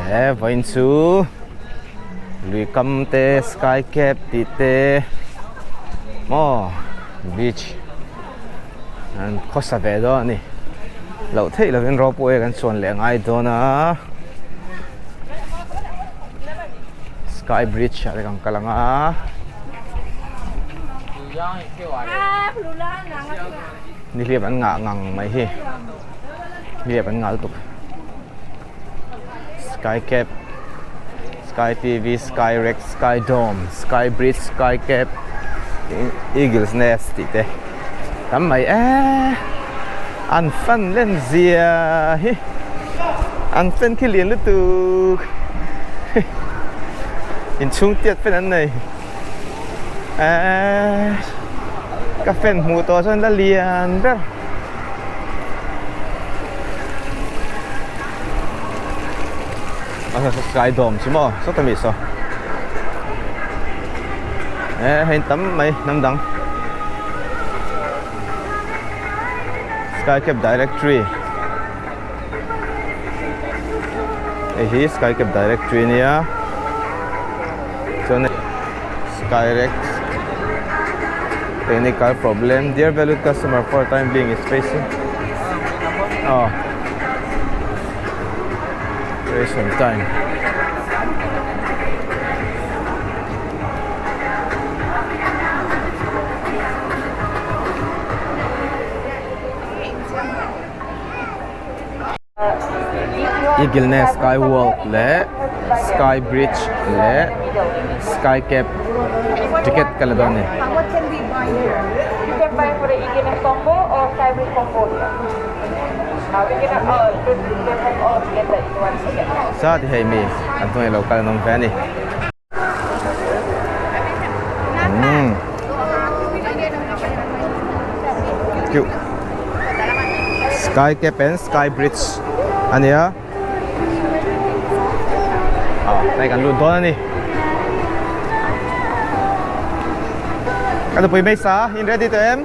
He vawiin chu lui kam te sky cap tih te maw beach an khawsa ve dawn a ni loh theih lovin ropeway kan chuan leh a ngai dawn a sky bridge ah te kan kal ang a. Nihliap an ngah ngang mai hi nihliap an ngah lutuk sky cap sky tv sky rack sky dome sky bridge sky cap eagles nest tih te tam mai eee an fan len zia hi an fan khi lian lutuk inchhung tiat fan an nei. Eee ka fan hmuh tawh chuan la lian ber sky dome chu maw sawta mi saw eh hei tam mai hnam dang sky cap directory hei hi sky cap directory a nia. Chuan Skyrex technical problem dear valued customer for time being is facing oh wait some time Eagle Nest Sky Walk leh Sky Bridge leh Sky Cab ticket ka la dawn a ni. Sa ti hei mi an hnuai lo kal an awm ve a ni. Sky Cap and Sky Bridge a ni a ah hei kan lut dawn a ni ka nupui hmeichhia in ready tawh em?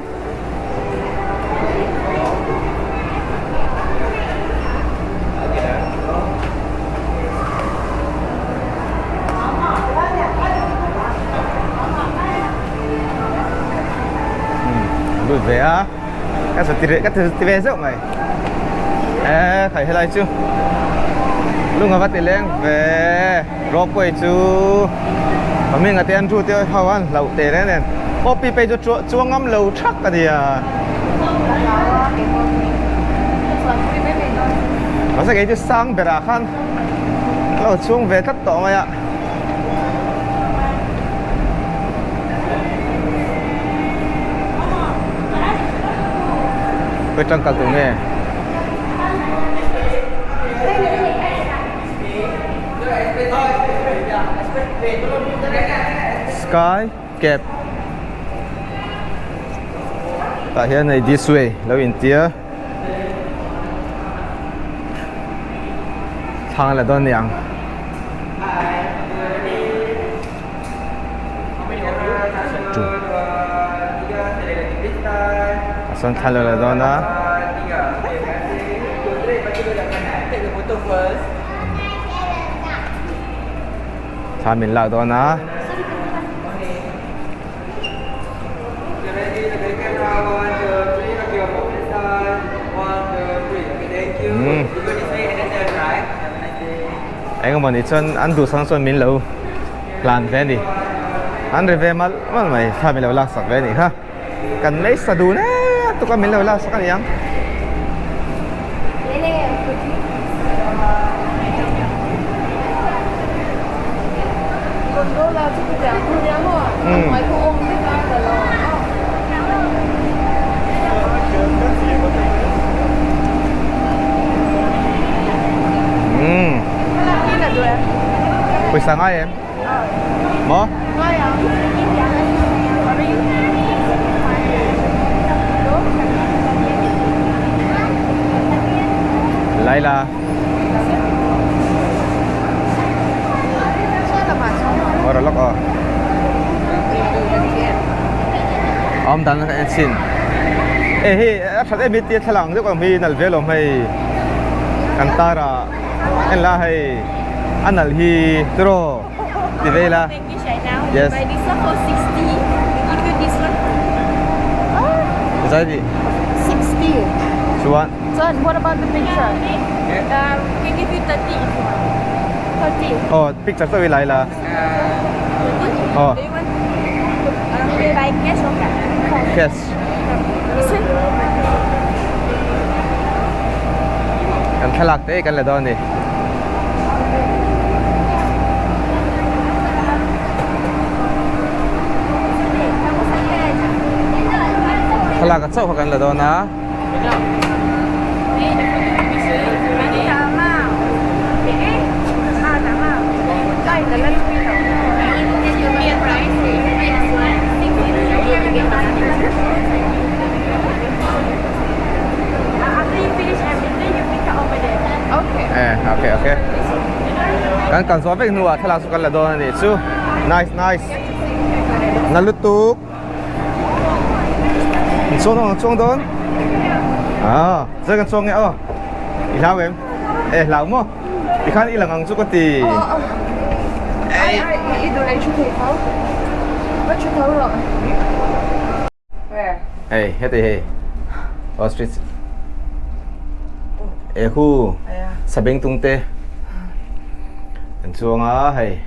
Lut ve a ka sa ti ka ti ve zeuh mai e khai helai chu lunga va ti leng ve ropeway chu hminga te an ru te ho an hlauh teh reng nen aw pi phei chu chuang ngam lo thak a nia mahse kei chu sang berah khan ka lo chhung ve tlat tawh mai a. Khawi tangkal tur nge? Sky Cap tah hian hei this way lo intia thlang la dawn aniang. A sawn thla la dawn a. Thla min lak dawn a. Engemaw ni chuan an duhsang chuan min lo hlan ve a ni. An ri ve malh malh mai thla min lo laksak ve a nih kha. Kan lei sa dun em tuk a min lo laksak a ni ang. Pawisa ngai em? Maw? Laila. Ora lawk aw. Awm dan ka en chin. E hi a that em hi tia thlalak ang deuh ang hi nal ve lo hei. Kan tara en la hei. A nalh hi tiraw ti ve ila. Yes. Zai di. 60. Chuan. Chuan what about the picture? We give you 30 if you want. 30. Oh, picture saw i la ila. Oh. Do you want pay by cash or card? Cash. Kan thlalak te kan la dawn a ni. Thlalak a chauh kha kan la dawn a. Eh, okay, okay. Kan kan zawh vek hnuah thlalak chu kan la dawn a nih chu. Nice, nice. Na lutuk. Chuang dawn chuang dawn. Ah, zai kan chuang nge aw. I hlau em? Eh, hlau maw? Tikhan i lang ang chu ka ti. Ai ai i duh leh thu thei tho. Va thu tho rawh. Where? Hei, heti hei. Ostrich. E hu. Sabengtung te. Kan chuang a hei.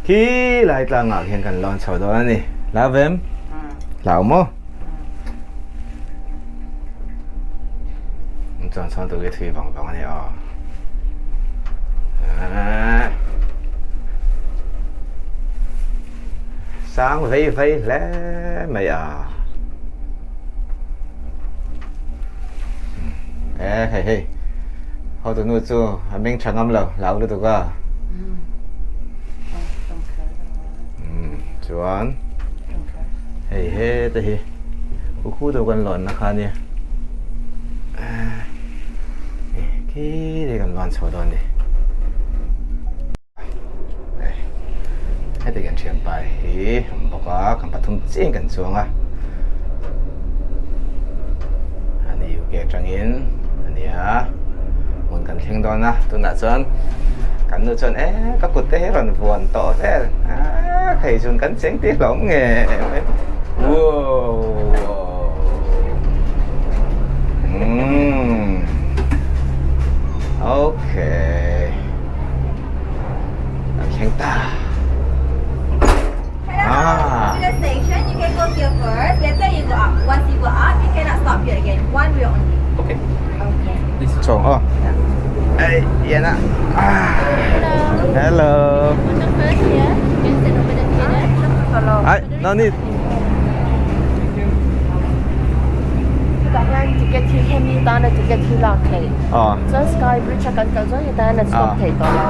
Khi lai tlangah khian kan lawn chho dawn a ni. Hlau vem? Hlau maw? An chuan chhawn tur hi thui vang vang a ni aw. Sang vei vei hle mai a. E hei hei. Hotu nu chu a meng tha ngam lo, hlau lutuk a. Chuan hei he te hi u khu deuh kan lawn na kha nia khi te kan lawn chho dawn ni heti kan thian pa hi awm bawk a kan pathum chiah in kan chuang a ani UK atangin ania hmun kan thleng dawn a tunah chuan kan nu chuan e ka kut te hi rawn vuan tawh vel ah hei chun kan cheng tih hlawm nge wow umm okay kan thleng ta ah To the station, you can go here first. Later you go up. Once you go up, you cannot stop here again. One way only. Okay. Chong oh. Hey, Yana. Ah. Hello. The first here, you can stand over there together. Ai, no need. Tah hian ticket hi hemi tana ticket hi lak theih. Aw. Chuan sky bridge a kan kal chuan hetah hian a stop theih tawh lo.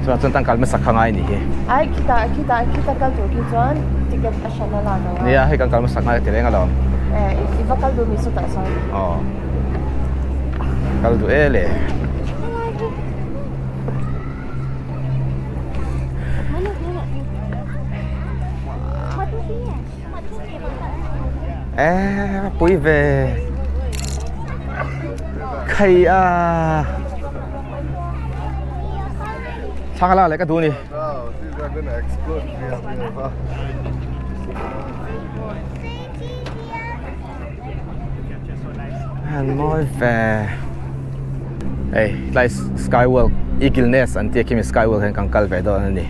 Chuan chuan tangkal hmasa kha ngai nih hi. Ai khitah khitah khita kal tur khi chuan ticket a hran a lak lo a. Nia hei kan kal hmasa ngai ti reng alawm. Eh i va kal duh mi sawtah sawn. Aw. Kal duh e le. Eh pui ve. Khai a. Thla ka lak leh ka duh a ni. An mawi ve. Hei tlai sky world eagle nest an tih a khimi sky world hian kan kal ve dawn a ni.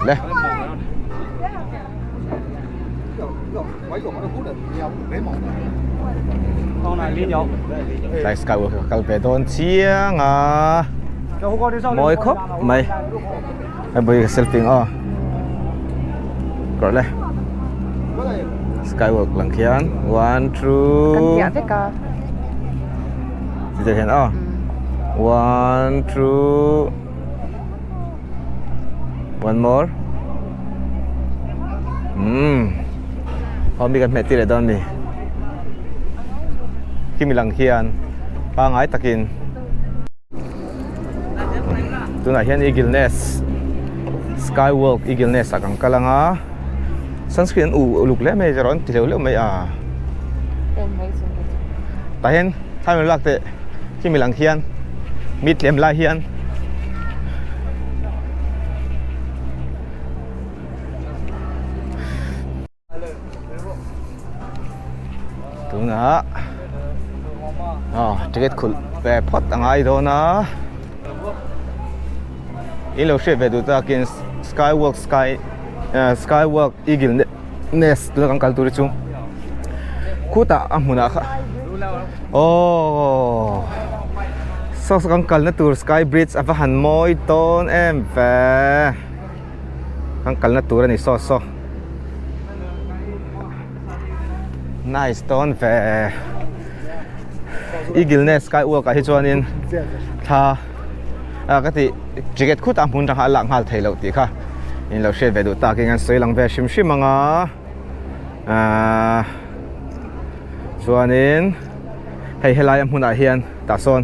Le. Tlai sky world ka kal ve dawn chiang a. Mawi khawp mai. Hei bui ka selfie ang aw. Kawrh le. Skywalk lang khian one two Kan piah vek a. Ti hian aw. One two one more. Umm. Aw mi kan hmeh tir leh dawn a ni. Khimi lang khian pangai takin Tunah hian Eagle Nest Sky World Eagle Nest ah kan kal ang a sunscreen an uh uluk hle mai erawh an ti hleuh hleuh mai a tah hian thla rawn lak teh khi mi lang hian mi tlem lai hian. Tunah aw ticket khulh ve phawt a ngai dawn a in lo hriat ve duh takin skywalk sky ah skywalk eagle nest tuna kan kal tur hi chu khutah a hmunah kha aww saw saw kan kalna tur sky bridge a va han mawi dawn em ve kan kalna tur a ni saw saw. Nice dawn ve Eagle Nest Skywalk ah hi chuanin thla ah ka tih ticket khutah hmun atanga a lak nghal theih loh tih kha in lo hriat ve duh takin an sawi lang ve hrim hrim ang a ahh chuanin hei helai a hmunah hian tah sawn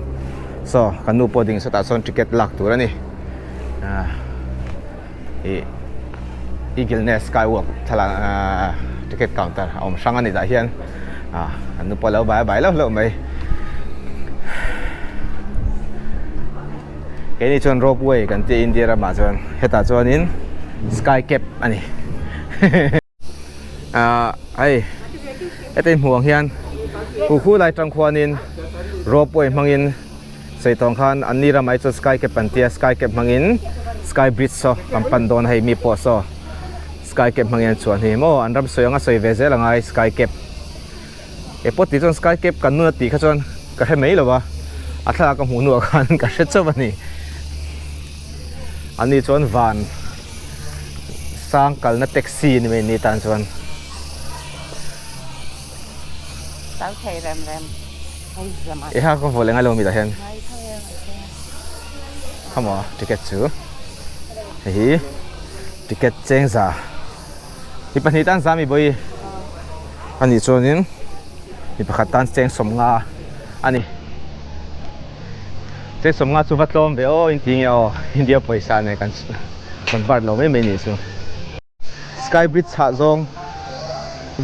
saw kan nu pawh ding sawtah sawn ticket lak tur a ni ahh. Ih Eagle Nest Skywalk thlalak ahh ticket counter a awm hrang a ni tah hian ah an nu pawh a lo bai bai hlauh hlauh mai keini chuan rope way kan tih India ramah chuan hetah chuanin sky cab a ni ah hei heta i hmuh ang hian khu lai tang khuanin rope way hmangin. Sawi tawng khan an ni ramah hi chuan sky cab an tia sky cab hmangin sky bridge saw kan pan dawn a hei mi pawh saw sky cab hmangin an chuan hi maw an ram sawi anga sawi ve zel angai sky cab e pawh tih chuan sky cab kan nun a tih kha chuan ka hre mai lo va a thlalak ka hmuh hnuah khan ka hre chauh a ni an ni chuan van sang kalna taxi a ni mai ni tan chuan. I ha ka vaw leh ngai lo mi tah hian khamaw ticket chu hei hi ticket cheng za mi pahnih tan za mi bawi a nih chuanin mi pakhat tan cheng sawmnga a ni cheng sawmnga chu va tlawm ve aw in ti nge aw India pawisa nen kan convert lo mai mai nih chu. Sky bridge chhah zawng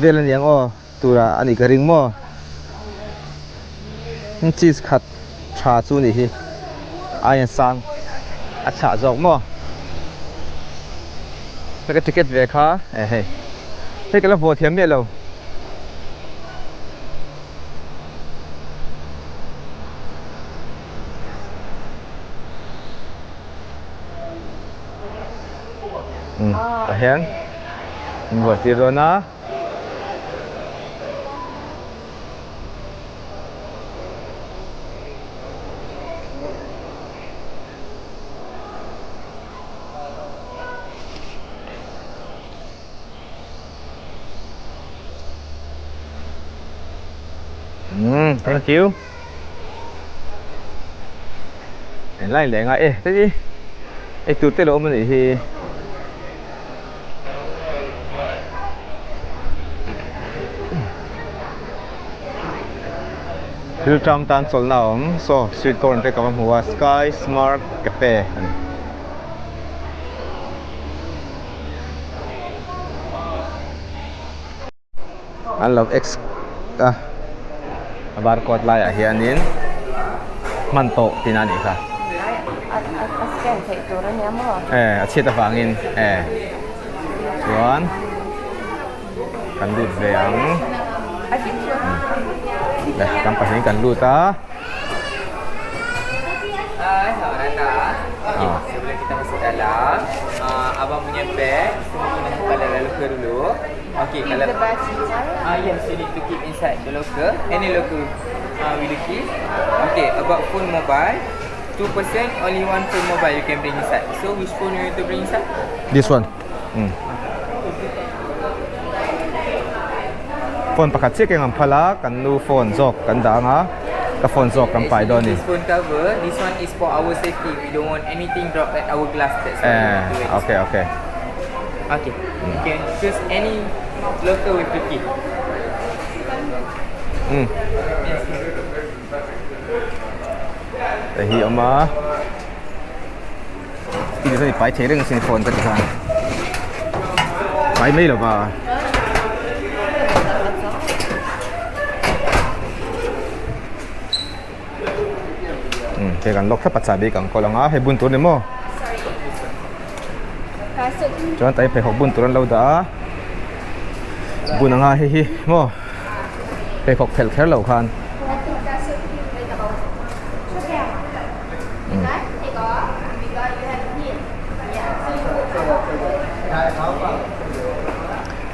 vel a ni ang aw tura a nih ka ring maw cheese khat tha chu a nih hi aiin sang a chhah zawk maw ka ticket ve kha eh hei hei ka la vuah thiam miah lo. Tah hian an buai tir dawn a. Thank you. Line leh ngai e hei ei tur te lo awm a nih hi. Thil ṭam tan chawlhna a awm saw sweet corn te ka va hmu a sky smart cafe a ni. An lo ex a a barcode laiah hianin hman tawh tihna a nih kha. A scan theih tur a nia maw? E a chhiat avangin e chuan kan lut ve ang le kan pahnih kan lut a. Hai, selamat datang. Okey, sebelum kita masuk dalam, abang punya beg semua kena simpan dalam locker dulu. Okey, kalau The bags inside? Ah yes, you need to keep inside the locker. Any locker with the key. Okay, about phone mobile, two person only one phone mobile you can bring inside. So which phone you want to bring inside? This one. Um. Phone pakhat chiah keng an phal a, kan nu phone zawk kan dah ang a, ka phone zawk kan pai dawn a ni. This phone cover, this one is for our safety. We don't want anything drop at our glass. That's why we Eh, need to wear this. okay okay. Okay, you can choose any locker with the key. Um. Hei hi a awm a. Ti chuan i pai thei reng asin phone ka ti khan. Pai mai lo va. Um, hei kan lock thlap a chahbi kan kawl ang a, hei bun tur a ni maw? Chuan tai pheikhawk bun tur an lo dah a, bun anga hei hi maw? Pheikhawk phelh kher lo khan.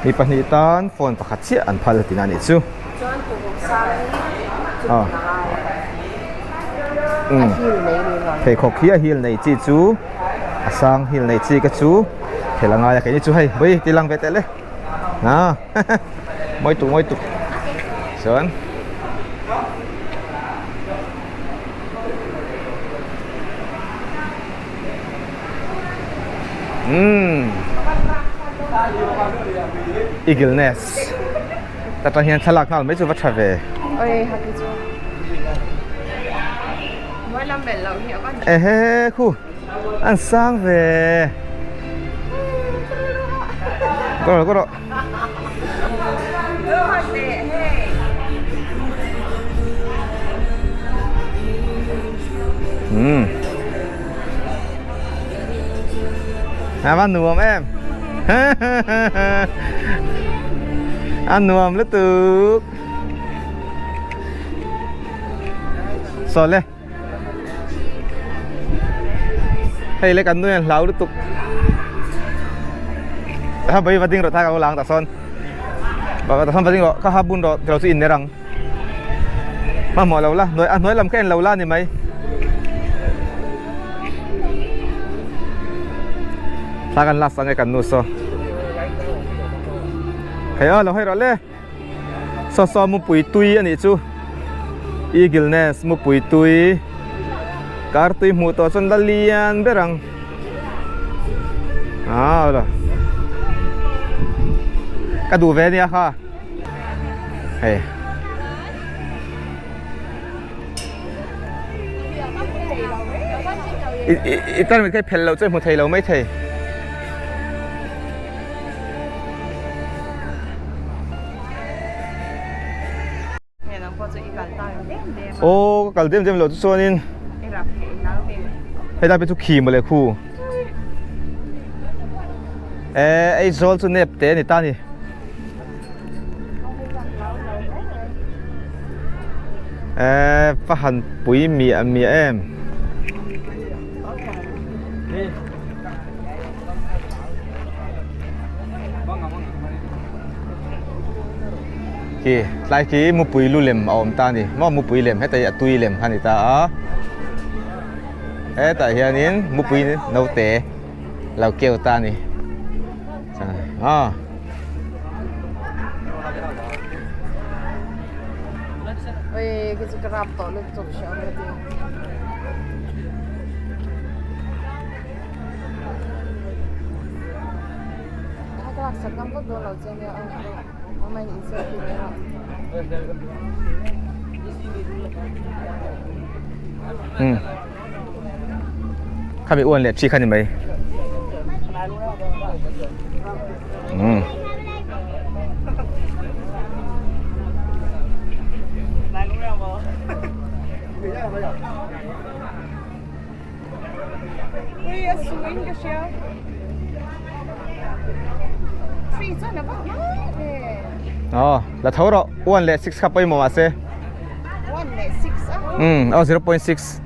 Mi pahnih tan phone pakhat chiah an phal tina nih chu. Pheikhawk hi a heel nei chi chu a sang heel nei chi ka chu phelh a ngai a keini chu hei bawi ti lang ve teh le. À mawi tuk mawi tuk chuan umm eagle nest ta tang hian thlalak nghal mai chu va tha ve ehe khu an sang ve có rồi có rồi ừ à van nuam em ăn nuam lutuk so le Hei le kan nui an hlau lutuk. Ta bai va ding rawh ta ka lang ta sawn. Ba ta sawn va ding rawh ka ha bun rawh tilo chu in ner ang. Hmanhmawh lo la hnuai a hnuai lam kha en lo la ni mai. Thla kan last ang e kan nu saw. Hei aw lo hawi rawh le. Saw saw mupui tui a nih chu eagle nest mupui tui kar tui hmuh tawh chuan la lian ber ang ah la ka duh ve ania kha hei i tarmit kha i phelh loh chuan i hmu thei lo maithei. Aw ka kal dem dem loh chu chuanin helai pawh chu khi mawle khu eh Aizawl chu nep te a ni ta a ni. Eh va han pui miah miah em. Khi tlai khi mupui lu lem a awm ta a ni maw mupui lem heta hi a tui lem kha a ni ta a hetah hianin mupui naute lo keu ta a ni aw. Khami uan leh thi kha ni mai. Um. Aw la tho rawh one leh six kha pawimawh mahse um aw 0.6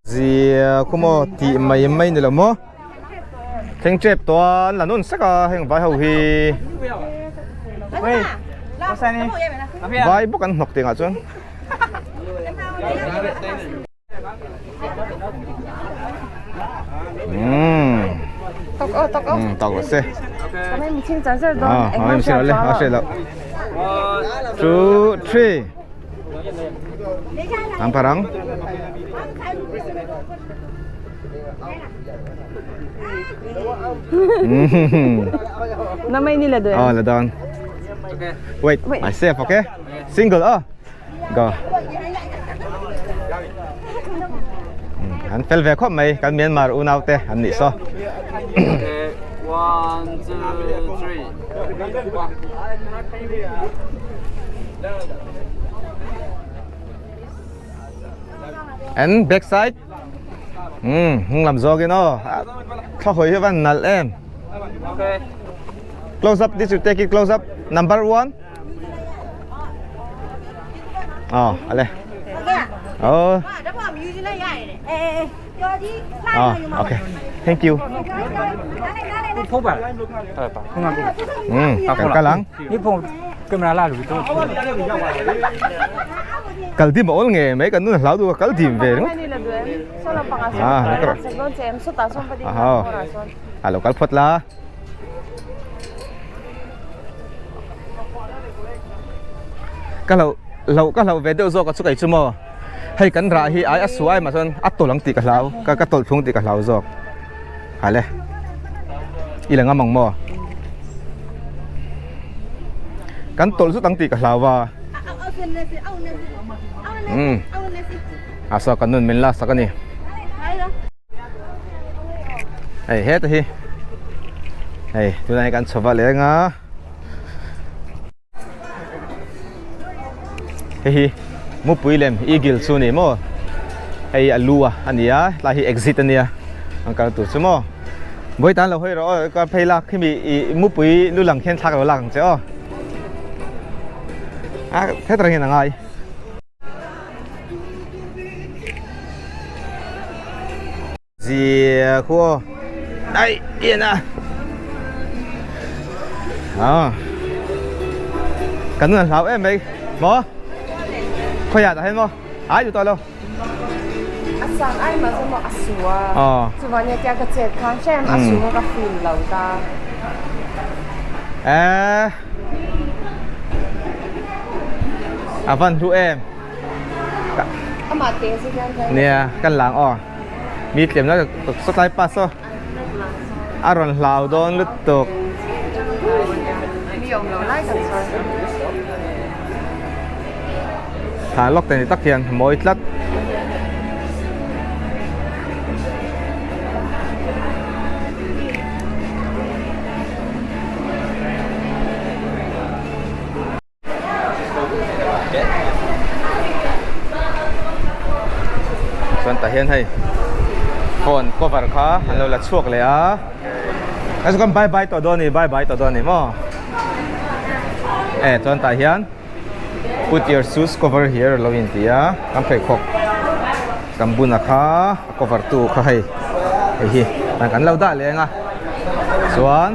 Zia khu maw tih mai mai ni lo maw. Thleng tep tawh a an la nawn sek a heng vai ho hi vai bawk an hnawk tih ngah chuan umm tawk rawh se ah a hriat loh two three. Ang parang. Na mai ni la doon. Oh, la doon. Wait, I save, okay? Single, oh. Go. An fel ve khawp mai kan Myanmar unau te an nih saw. Okay, one, two, three. And back side. Hnung lam zawkin aw. Thla hawi hi van nalh em. Okay. Close up, this you take it close up. Number one. Oh, ale. Oh. Oh, okay. Thank you. Kan kal ang. Kal dim a awl nge mai kan nun a hlau duh a kal dim ve ringawt. Ah, a lo kal phawt la. Ka hlauh hlauh ka hlauh ve deuh zawk a chu kei chu maw hei kan rah hi ai a su ai mah chuan a tawlh ang tih ka hlau ka ka tawlh thlung tih ka hlau zawk hale i la ngam ang maw kan tawlh zut ang tih ka hlau va umm a saw kan nun min la sak a ni hei heta hi hei tunah hian kan chho va leng a hei hi mupui lem eagle chu ni maw hei a lu a ani a tlai hi exit ania an kal tur chu maw vawi tan lo hawi rawh aw ka phei lak khimi ih mupui lu lang khian thlak lo lak ang che aw a heta rengin a ngai. Zia khu aw ai yên a à kan nun hlau em mai maw khawiah tah hian maw ai duh tawh lo a sang ai mah chu maw a su a chuvang nia tia ka chet khan hrem a su kha ka feel lo ta e a van hlu em Nia kan lang aw mi tlem na sawtlai pass aw a rawn hlau dawn lutuk thla lawk te ni tak hian mawi tlat. Chuan tah hian hei phone cover kha an lo la chhuak leh a a chu kan bye bye tawh dawn a ni bye bye tawh dawn a ni maw e chuan tah hian put your shoes cover here a lo inti a kan pheikhawk kan bun a kha a cover tu kha hei hei hi kan lo dah leh ang a chuan.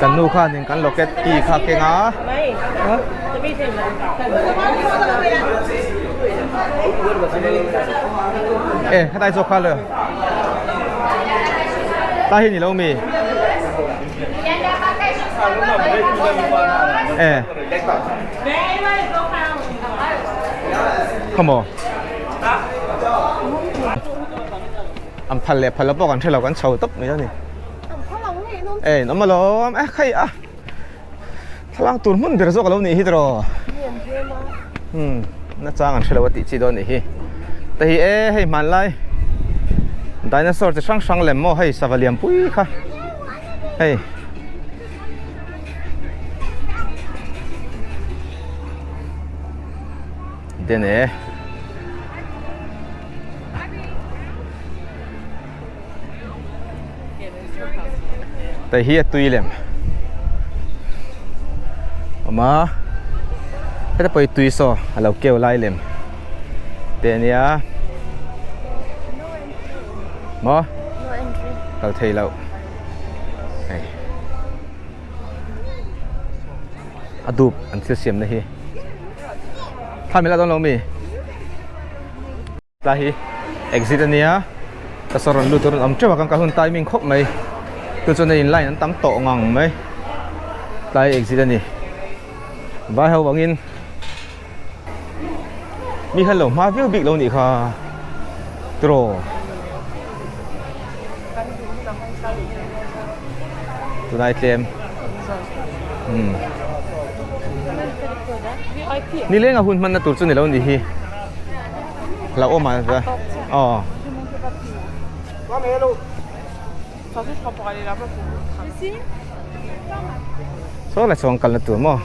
Kan nu khanin kan locket key kha keng a. E hetlai zawk kha le. Ta hi ni lo mi. E. Come on. An phal leh phal lo pawh kan hre lo kan chho tawp mai a ni. Ei an awm alawm e khai a thlalak tur hmun ber zawk a lo nih hi tiraw umm nachang an hrelo a tih chi dawn nih hi te hi e hei hmanlai dinosaur chi hrang hrang lem maw hei sava lian pui kha hei den e. Tei hi a tui lem awm a heta pawh hi tui saw a lo keu lai lem te a nia maw kal thei loh hei a dup an thil siam na hi thla min la dawn lo mi. Tlai hi exit a nia ka saw rawn lut tur an awm teuh a kan kal hun timing khawp mai chu chuan a in line an tam tawh ngang mai tlai exit a ni vai ho angin mi khan lo hma viau bik lo nih kha tiraw. Tunai tlem. Umm. Nileng a hun hmanna tur chu ni lo ni hi. Hlauhawm a aw. Saw la chuang kalna tur maw.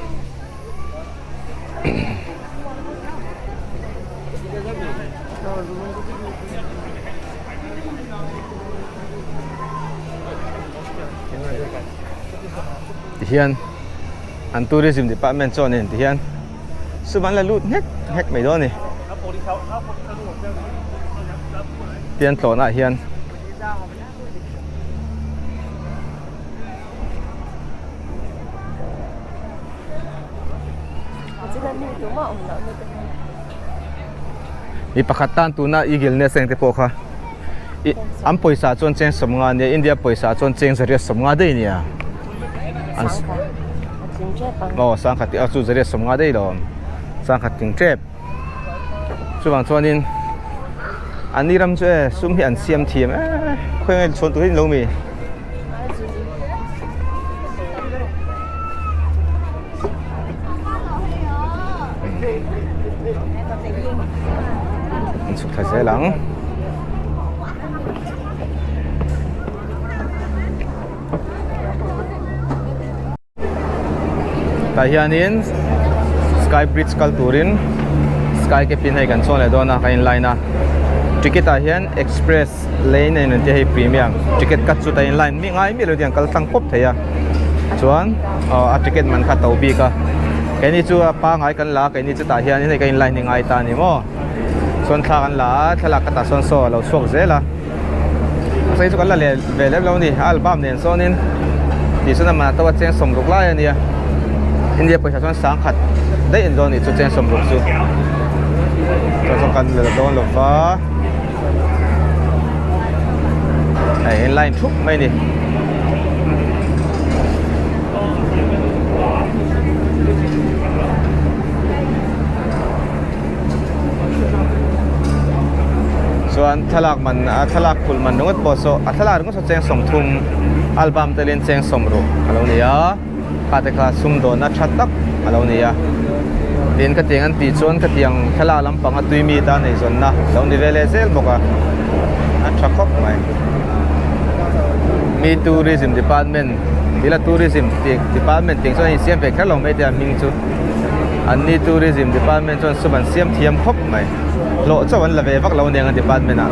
Tihian an tourism department chuanin tihian sum an la lut nghek nghek mai dawn a ni tian tlawhna ah hian. Mi pakhat tan tuna eagle nest eng te pawh kha ih an pawisa chuan cheng sawmnga ania India pawisa chuan cheng zariat sawmnga daih ania an aw sangkhat tih a chu zariat sawmnga daih lo sangkhat tling tep chuvang chuanin an ni ram chu e sum hi an siam thiam e khawi nge chhuan tur hi ni lo mi. An chhuk thla zel ang. Tah hianin sky bridge kal turin sky cabin hei kan chuang leh dawn a kan in line a ticket ah hian express lane a in tia hei premium ticket cut chu ta in line mi ngai miah lo tiang kal tlang pawp thei a chuan aw a ticket man kha to bik a keini chu a pangai kan la a keini chu tah hianin hei kan in line hi ngai ta a ni maw chuan thla kan la a thlalak ka tah sawn saw a lo chhuak zel a. Sei chu kan la leh ve lem lo a ni a album nen sawnin tih chuan amah to a cheng sawmruk lai a nia India pawisa chuan sangkhat daih an dawn a nih chu cheng sawmruk chu chuan chuan kan la dawn lo va hei in line thup mai a ni. Chuan thlalak man a thlalak phulh man ringawt pawh saw a thlalak ringawt saw cheng sawmthum album telin cheng sawmruk a lo ni a kha te kha sumdawnna tha tak a lo ni a tin ka tiang an tih chuan ka tiang thlalak lampang a tui mi tan eizawnna a lo ni ve leh zel bawk a a tha khawp mai mi tourism department tila tourism tih department tih chuan a insiam ve kher lo mai te a hming chu. An ni tourism department chuan sum an siam thiam khawp mai. Hlawh chauh an la ve vak lo aniang a department ah.